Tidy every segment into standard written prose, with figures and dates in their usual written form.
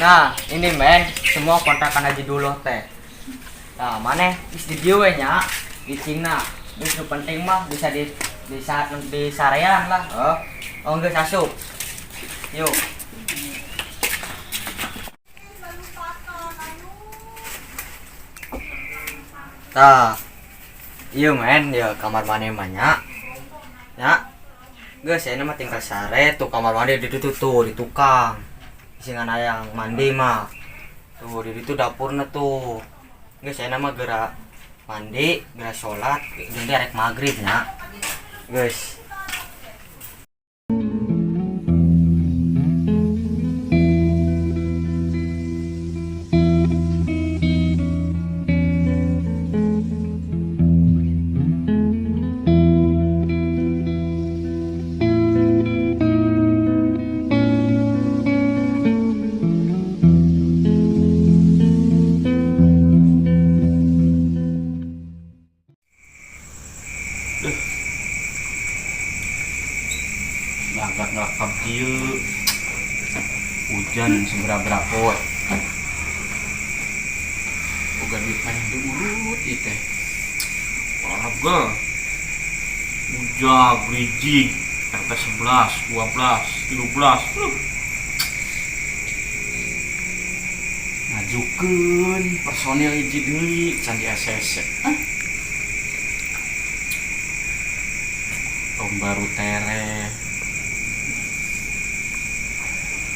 Nah, ini men, semua kontrakan aja dulu teh. Nah, mana geus di dieu we nya, cicingna. Geus nu penting mah bisa di sarean lah. Oh, oh geus asup. Yuk. Tah. Iya men, ya kamar mandi mah nya. Ya. Geus ini mah tinggal sare tuh kamar mandi di ditu tuh di tukang. Singan hayang mandi mah. Tuh di ditu dapurna tuh. Geus ini mah geura mandi, geura salat, jadi arek maghrib nya. Geus. Ngagak ngelakap kieu. Hujan seberapa poe. Boga duit panjang diurut ieu teh. Olahraga. Hujan, bridging, RT 11, 12, 13. Ngajukeun personil hiji deui can di ACC. Ah. Tahun baru tereh.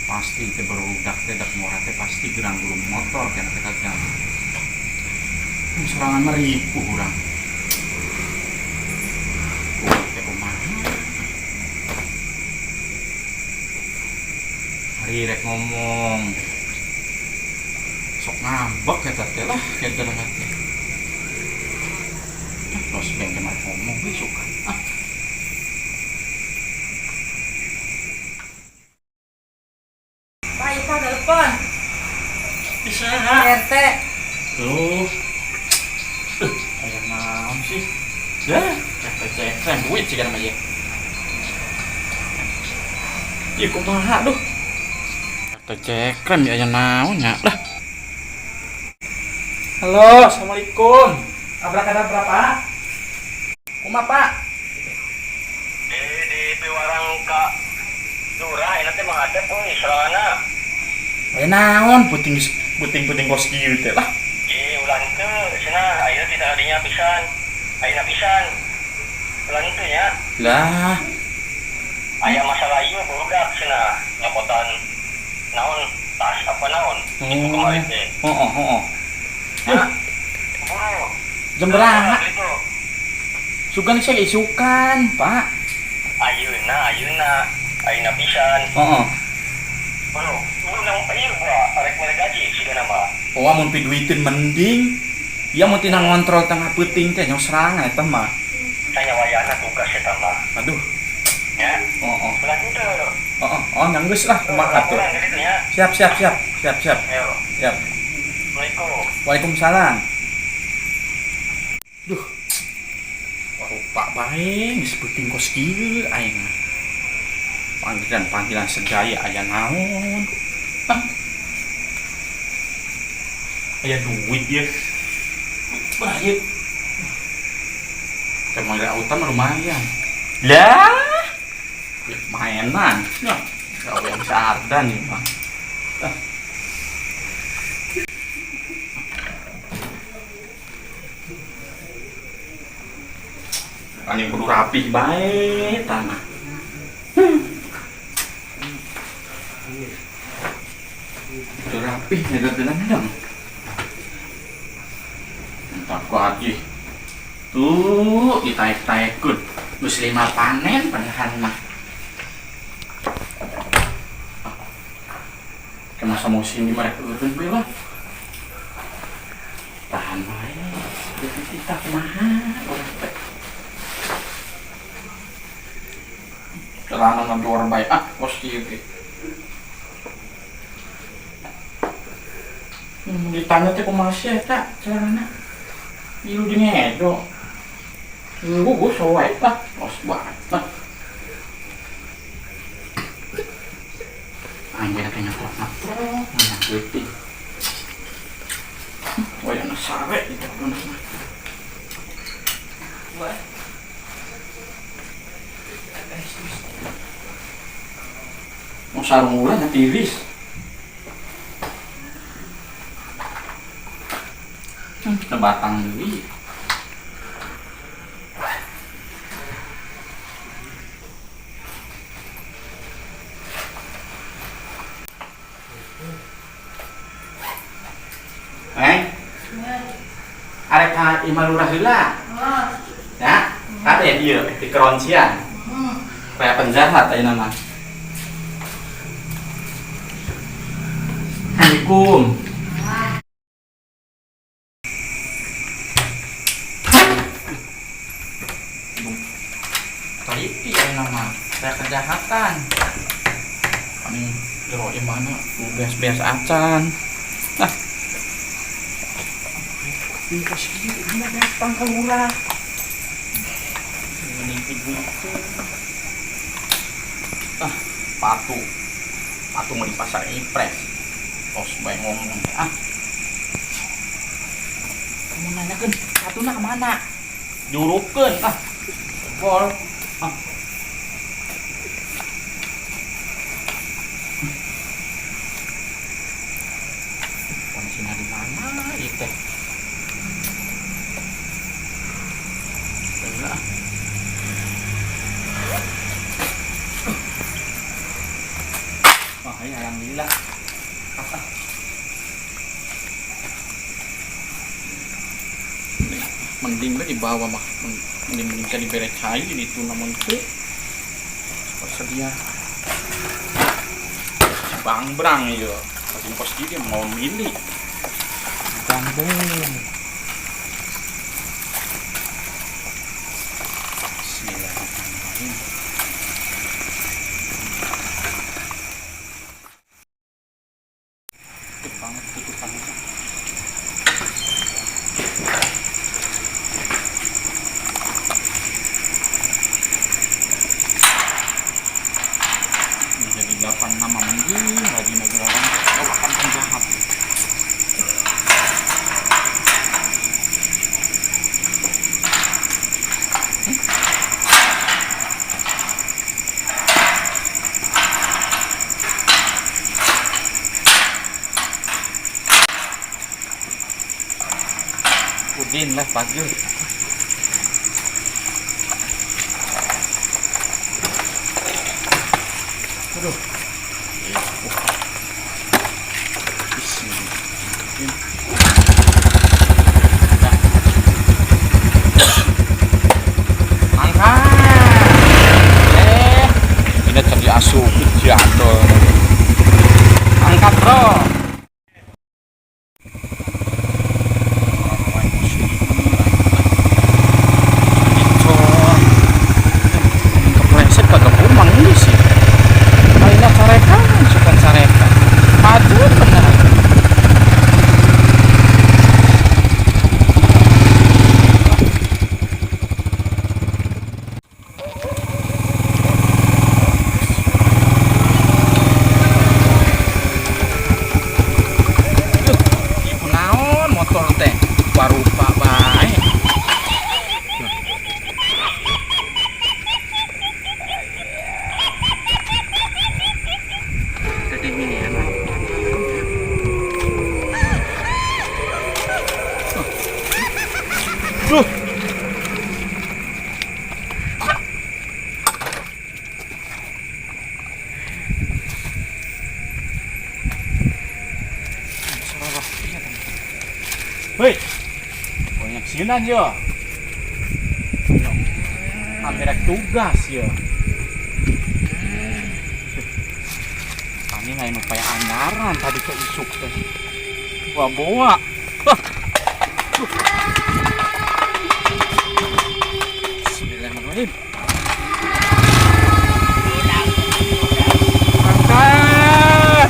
Pasti teh barudak teh dak murah teh pasti gerang gulung motor kena teh kagang. Sorangan mah ripuh urang. Urang teh kumaha? Hari rek ngomong. Sok ngambek eta teh lah eta teh. Terus bengke mah ngomong we suka. Ah. Pak Ika telepon. Bisa. RT. Tuh. Aya naon sih? Dah, cek cek duit sih kan mah ieu. Ieu kumaha duh? Cek krem ya aya naon nya lah. Halo, assalamualaikum. Abrakadabra, Pak. Kumaha, Pak? Di piwarang ka lurah ini teh menghadap euy soranganna. Aya naon puting puting-puting kos kieu teh lah. Ih, ulah henteu cenah ayeuna ti tadinya pisan. Ayeuna pisan. Ulah henteu nya. Lah, Aya masalah ieu barudak cenah nyokotan naon tas apa naon itu kemarin teh. Heeh, heeh. Hah? Buru. Jam berapa? Itu. Sugan saya isukan, Pak. Ayeuna ayeuna ayeuna pisan. Heeh. Buru, buru nang ieu gua arek mere gaji sigana mah. Oh, amun piduiteun mending. Ieu mun tina ngontrol tengah peuting teh nyosrang eta mah. Tanya wayahna tugas eta mah. Aduh. Ya. Heeh. Ulah henteu. Heeh, oh nya geus lah kumaha tuh. Laporan ke ditu nya. Siap, siap, siap. Siap, siap. Ayo. Siap. Assalamualaikum. Waalaikumsalam. Duh. Rupa bae geus peuting kos kieu aing mah. Panggilan-panggilan segaya aya naon. Ah. Aya duit ieu. Wah, ieu. Teh modal autan mah lumayan. Lah. Ya, mainan. Nah, gawe yang sardan ieu mah. Ah. Anjing kudu rapih bae tanah. Kudu rapih ngegedelan dong. Entah gaji. Tuh, ditaek-taekkeun. Geus 5 panen padahal mah. Ke masa musim di mereka eureun we lah. Tahan wae. Jadi kita kumaha urang teh. Celana ngedor bae ah kos kieu ge. Ditanya teh kumaha sih eta celana. Ilu jeung edo. Gua soe lah, kos banget lah. Aing teh nyetrok-nyetrok. Leutik. Wayahna sare di mana mah. Wah. Mau sarung ulah nya tiris. Batang deui. Eh? Arek ka imah lurah heula. Ya, kade ieu di keroncian. Kayak penjahat ayeuna mah. Assalamualaikum. Teliti ayeuna mah, kayak kejahatan. Paling jero imahna beas-beas acan. Ah. Ini kos kieu imah datang ka lurah. Mending ibu itu. Ah, patu. Patu mau di pasar Impres. Tos bae ngomong teh ah. Kamu nanyakeun patuna ka mana? Jurupkeun ah. Bol. Ah. Kuncinya di mana ieu teh? Enggak. Wah, ya alhamdulillah. Apa? Mending we dibawa mah, mending mending ka dibere cai di ditu namun teu. Bersedia. Si Bangbrang ieu, pasti kos dia mau milih. Gambung. Bismillahirrahmanirrahim. Tutup banget tutupan itu. Ini jadi 8 nama mending lagi negara akan penjahat. Udin lah pagi. Aduh. Bismillahirrahmanirrahim. Angkat. Ini jadi asup jatuh. Angkat bro. Kepleset kagak kurang ini sih. Aina carekan, sukan carekan. Maju bener. Ibu naon motor teh barupa bae. Duh. Hei, banyak siunan yo. Hampir tugas yo. Kami lain upaya anyaran tadi ke isuk teh. Wah boa. Wah. Bismillahirrahmanirrahim. Angkat.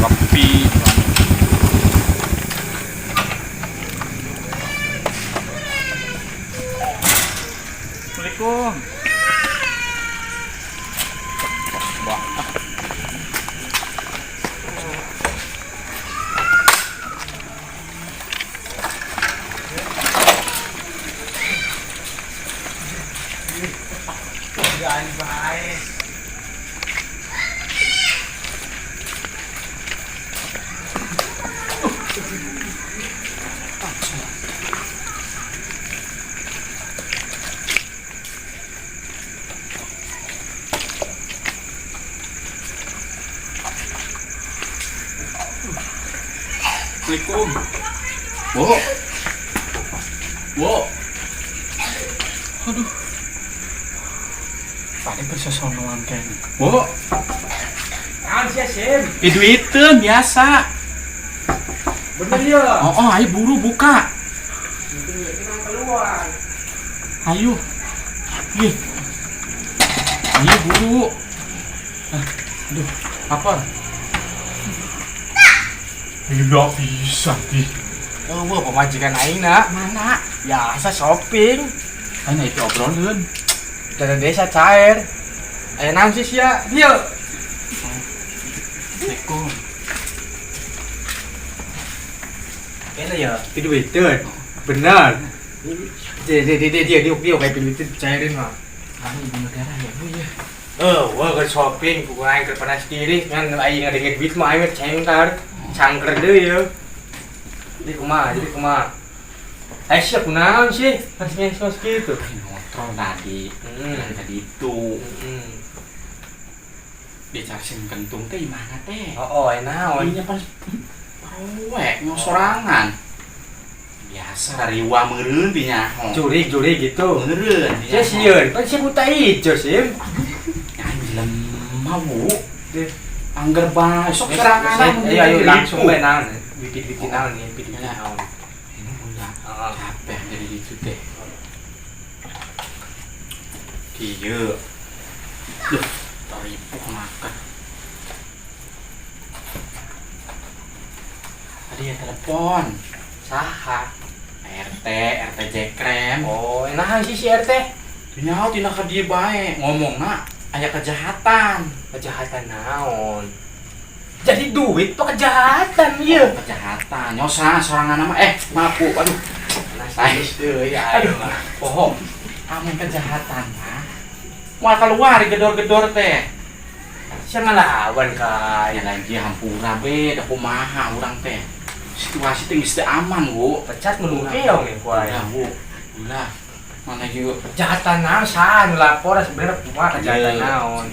Rapi. Assalamualaikum. Wah. Jangan baik. Assalamualaikum. Bu. Bu. Aduh. Paling persesonoan kayaknya. Bu. Naon sia Sim? Duiteun biasa. Bener ya? Oh, ayo buru buka. Keluar. Ayo. Ih. Ayo buru. Aduh, apa? Tidak bisa, ih. Oh, wah, pamajikan aing nak. Mana? Biasa shopping. Hanya itu obrolan. Dana desa cair. Ayo naon sih sia? Dieu. Assalamualaikum. Kayaknya ya, duiteun. Benar. Dia dia dia dia dia dia kayak duit cairin mah. Kamu ibu negara ya, Bu ya. Wah ke shopping, ku aing keur panas diri, ngan aing ngadengin duit mah aing cengkar, cangker deui ya. Jadi kumaha, jadi kumaha. Eh sia kunaon sih? Harus ngesos gitu. Ngontrol tadi. Tadi itu. Dicariin kentung teh mana teh? Oh, enaon. Inya pas poek nyosorangan. Biasa riwa meureun ti nyaho. Curi-curi gitu. Meureun. Sia sieun, pan sia buta ijo sim. Lemah Bu. Angger bae sok serangan. Ayo ayo langsung bae naon. Bikin-bikin naon nih, bikin naon. Ini punya capek jadi gitu teh. Kieu. Duh, teripuh makan. Tadi ya telepon. Saha? RT, RT Jekrem. Oh, enak sih si RT. Nyaho tina ka dieu bae ngomongna aya kejahatan. Kejahatan naon? Jadi duit tuh kejahatan ieu. Oh, kejahatan. Nyosa sorangan mah maaf Bu. Aduh. Nangis deui aing mah. Bohong. Amun kejahatan mah moal keluar gedor-gedor teh. Sia ngalawan ka. Ya lain dia hampura be, da kumaha urang teh. Situasi teh geus teu aman, Bu. Pecat mun keong ya ku aing. Ulah, Bu. Ulah. Mana ieu kejahatan naon saha nu lapor sebenarnya kumaha kejahatan naon?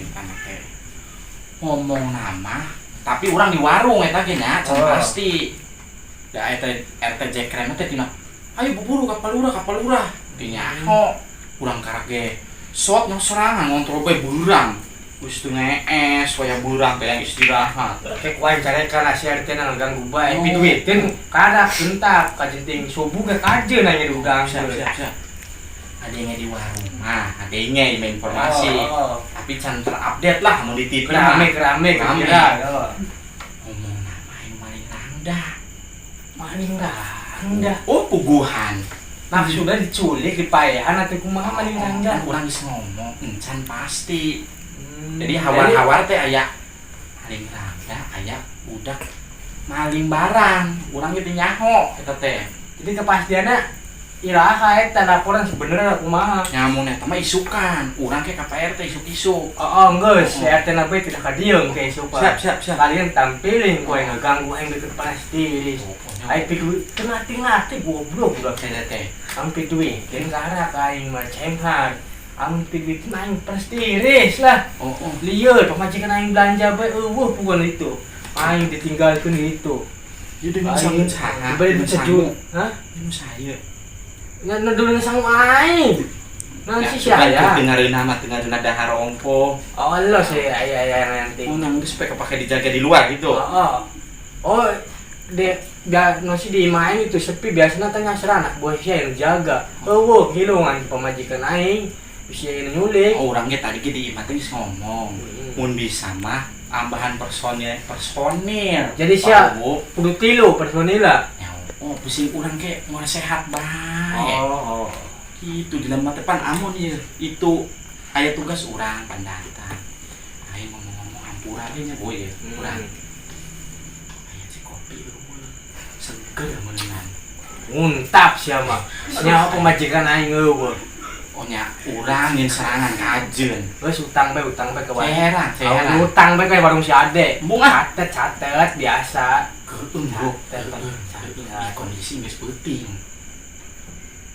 Teh. Ngomong nama, tapi urang di warung eta ge nya, can pasti. Da eta RT Jekrem teh tina, ayo buburu ka Palurah, ka Palurah. Teu nyaho. Urang karak ge sot nyosorangan ngontrol bae beurang. Geus teu ngees waya beurang teh yang istirahat. Kayak ku aing carekan si RT na ngaganggu bae. Piduiteun karak bentak kajenting subuh ge kajeun nya diganggu. Siap, siap, siap. Adanya di warung mah, adanya informasi. Oh. Tapi can terupdate lah mun di TV. Rame rame kira. Ngomong nama yang maling rangda. Maling rangda. Oh, puguhan. Maksudnya diculik dipayahan atau kumaha maling rangda? Urang geus ngomong encan pasti. Jadi hawar-hawar teh aya maling rangda, aya budak maling barang. Urang ge teu nyaho eta teh. Jadi kepastianna iraha eta laporan sebenarnya kumaha? Nyamun eta mah isukan, urang ke ka Pak RT isuk-isuk. Oh, geus, si RT na bae tidak ka dieu ke isukan. Siap, siap, siap. Kalian tampilin ku aing ngeganggu aing deket panas tiris. Aing piduit teu ngarti-ngarti goblok budak Saya teh. Aing piduit keun karak aing mah cemhan. Aing piduit mah aing panas tiris lah. Oh. Lieur pamajikan aing belanja bae eueuh puguan itu. Aing ditinggalkeun itu. Jadi nu sangu saha? Bari dicejuk. Hah? Nu saya. Ngan dulu sangu aing. Nah, si saya. Dengareun mah dengareun dahar ongko. Oh, lo sih aya nanti. Oh, nang geus pake dijaga di luar gitu. Heeh. Oh, de nasi di imah itu sepi biasanya teh ngasra anak buah sia yang jaga. Eueuh, hilungan pamajikan aing. Bisa yang nyulik. Oh, urang ge tadi ge di imah teh geus ngomong. Mun bisa mah tambahan personil. Jadi sia kudu tilu personil lah. Oh, pusing urang ge moal sehat bae. Oh. Kitu jelema teh pan amun ieu itu aya tugas urang pandatang. Aing ngomong-ngomong hampura ge nya boy ya, urang. Aya si kopi eueuh. Seger meunang. Untap sia mah. Sia pemajikan aing eueuh. Oh nya urang nyin serangan kajeun. Geus utang bae ke warung. Serang, serang. Utang bae ke warung si Ade. Embung ah. Catet, catet biasa. Keueung bro. Catet, Keueung. catet. Ih, kondisi geus peuting.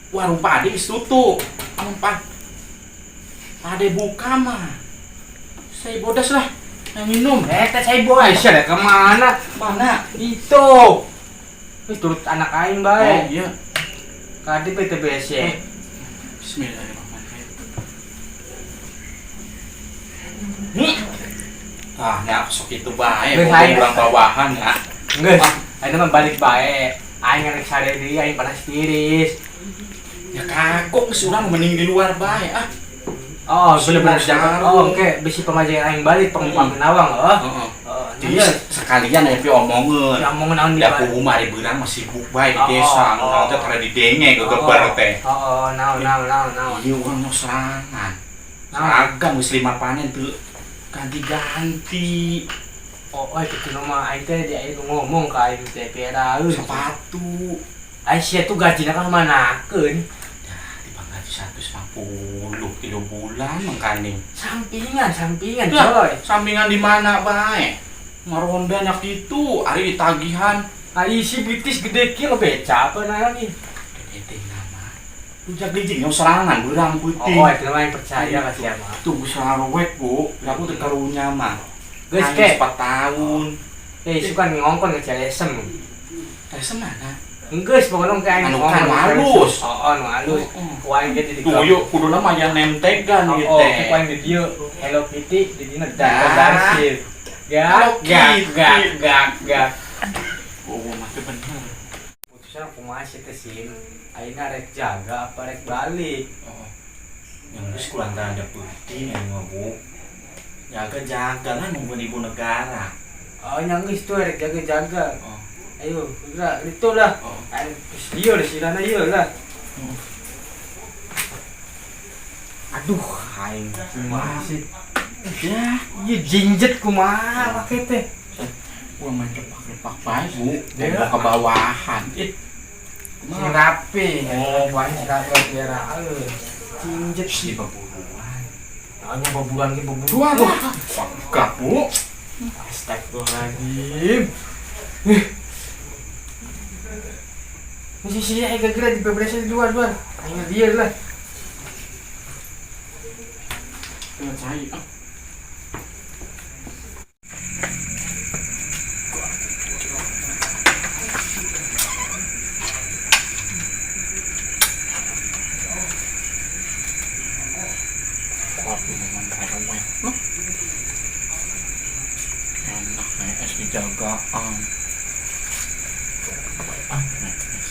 Warung Pak Ade geus tutup. Amun Pak Ade buka mah. Saya bodas lah. Yang minum. Eh, teh saya boy, sia ke mana? Mana? Itu. Wis turut anak aing Oh bae. iya. Kadi PTBS. Bismillahirrahmanirrahim. Nih. Ah, nya sok itu bae. Geus, aing. Urang bawahan ya. Geus, aing mah balik bae. Aing rek sare deui, aing panas tiris. Ya kagok geus urang mending di luar bae ah. Oh, bener-bener Si jaga. sarung. Oh, oke, bisi pemajikan aing balik pengumpang nawang, oh. Heeh. Oh, Jadi iya. sekalian aya pi omongeun. Ya omongin naon di Ya balik. kumaha mah ari beurang mah sibuk bae di Oh, desa, oh, nu teh tara didenge gegebar teh. Oh, naon naon naon naon. Ieu urang nu serangan. Naon? Seragam geus 5 panen teu ganti-ganti. Oh, oh, itu nama aing teh dia aing ngomong ka aing teh pera euy. Sepatu. Aing sia tuh gajina ka manakeun. Dibang gaji 150 3 bulan mangkaning. Sampingan, sampingan, Lah, coy. Sampingan di mana bae? Ngaronda nya kitu, ari ditagihan. Ai si bitis gede kieu beca apa naon nih? Gede teh nama. Ujak lijing nya serangan beurang peuting. Oh, itu mah yang percaya ka sia mah. Tunggu sarawek, Bu. Aku teh karunya mah. Geus Aing ke. 4 tahun. Eh, suka ngongkon ke Cilesem. Teh mana? Geus pokoknya ke aing Anu kan ngomong. halus. Oh, oh, nu halus. Oh, oh. Ku aing ge di Tuh yuk, kuduna mah yang nemtegan Oh, gitu oh, teh. ku aing di dieu Hello Kitty di dina Dah. darsir. Hello Gak, gak, Kitty. gak, gak, gak. Oh, mah teh bener. Putusan kumaha sih teh Sim? Ayeuna rek jaga apa rek balik? Oh. Yang geus kulantaran ada peuting aing mah, Bu. Jaga-jaga lah nungguin ibu negara. Oh, yang geus tuh rek jaga-jaga. Oh. Ayo, gerak itu lah. Oh. Ayo, terus dia lah silana ieu lah. Oh. Aduh, aing kumaha sih? Ya, Ieu jinjet kumaha make teh? gua main lepak-lepak bae, Bu. Ya. Gua ke bawahan. Ih. Sing rapi. Oh. Wah, sing rapi biar euy. Jinjet Di beburuan. Nanya beburuan ge beburuan. Wah, enggak, Bu. Astagfirullahaladzim. Masih sih, ayo gerak di beberes di luar luar. Ayo dia lah. Tinggal cai. Ah. Kopi dengan rewet. Loh. Enak nih, es dijagaan. Ah, nih, es.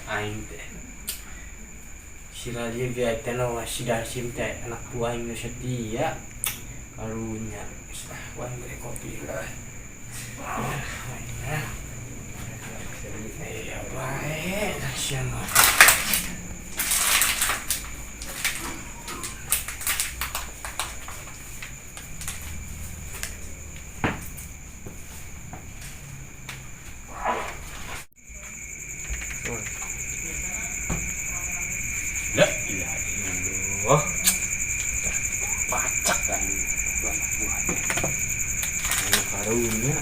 Aing teh. Si Raja ge teh no si Darsim teh anak buah aing nu setia. Karunya. Geus lah, gua beli kopi lah. Aing. Iya bae, kasihan mah. La ilaha illallah. Pacak kan anak buah teh. Anu karunya.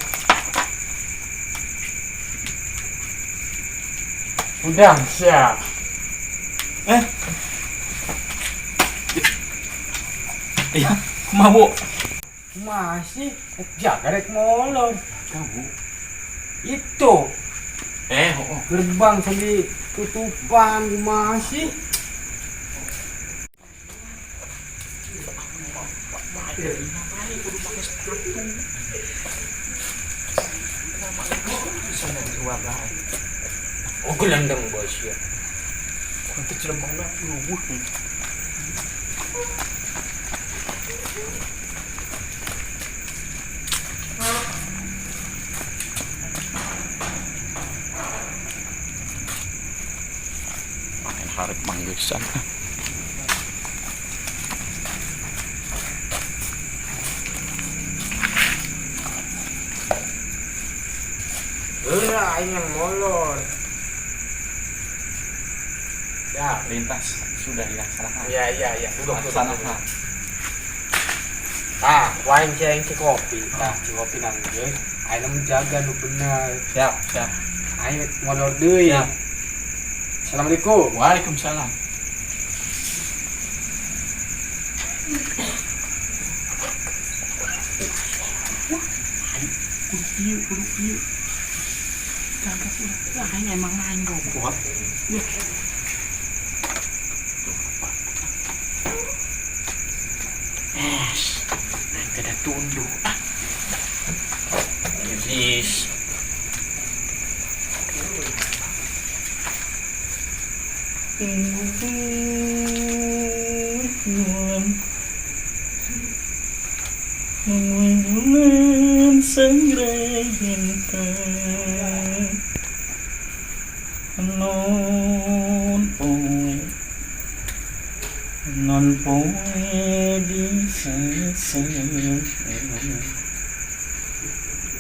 Udah siap. Iya, kumaha, Bu? Masih jaga rek molor. Jaga, Bu. Itu Oh, oh. gerbang sambil tutupan masih. Oh, gelandang bos ya. Untuk celemana luwuh nih. Arek manggisan. Heula aing yang molor. Ya, Lintas sudah dilaksanakan. iya. Duduk, duduk, duduk. Laksanakan. Tah, wain sih aing ci kopi. Tah, ci kopi nang geus. Aing menjaga nu bener. Siap, siap. Aing molor deui. Siap. Assalamualaikum. Waalaikumsalam. Kudu kieu, kudu kieu. Jaga sudah. Wah, aing emang aing robot. Ya. Tuh, apa? Es, aing kada tunduk. Ah. Iblis. Nungguin bulan sangrai bintang non poe non poe di sasar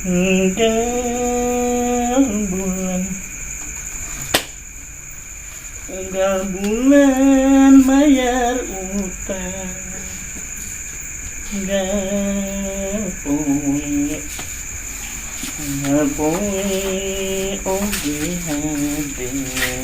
unggal bulan unggal bulan bayar utang unggal poe unggal poe oge hade.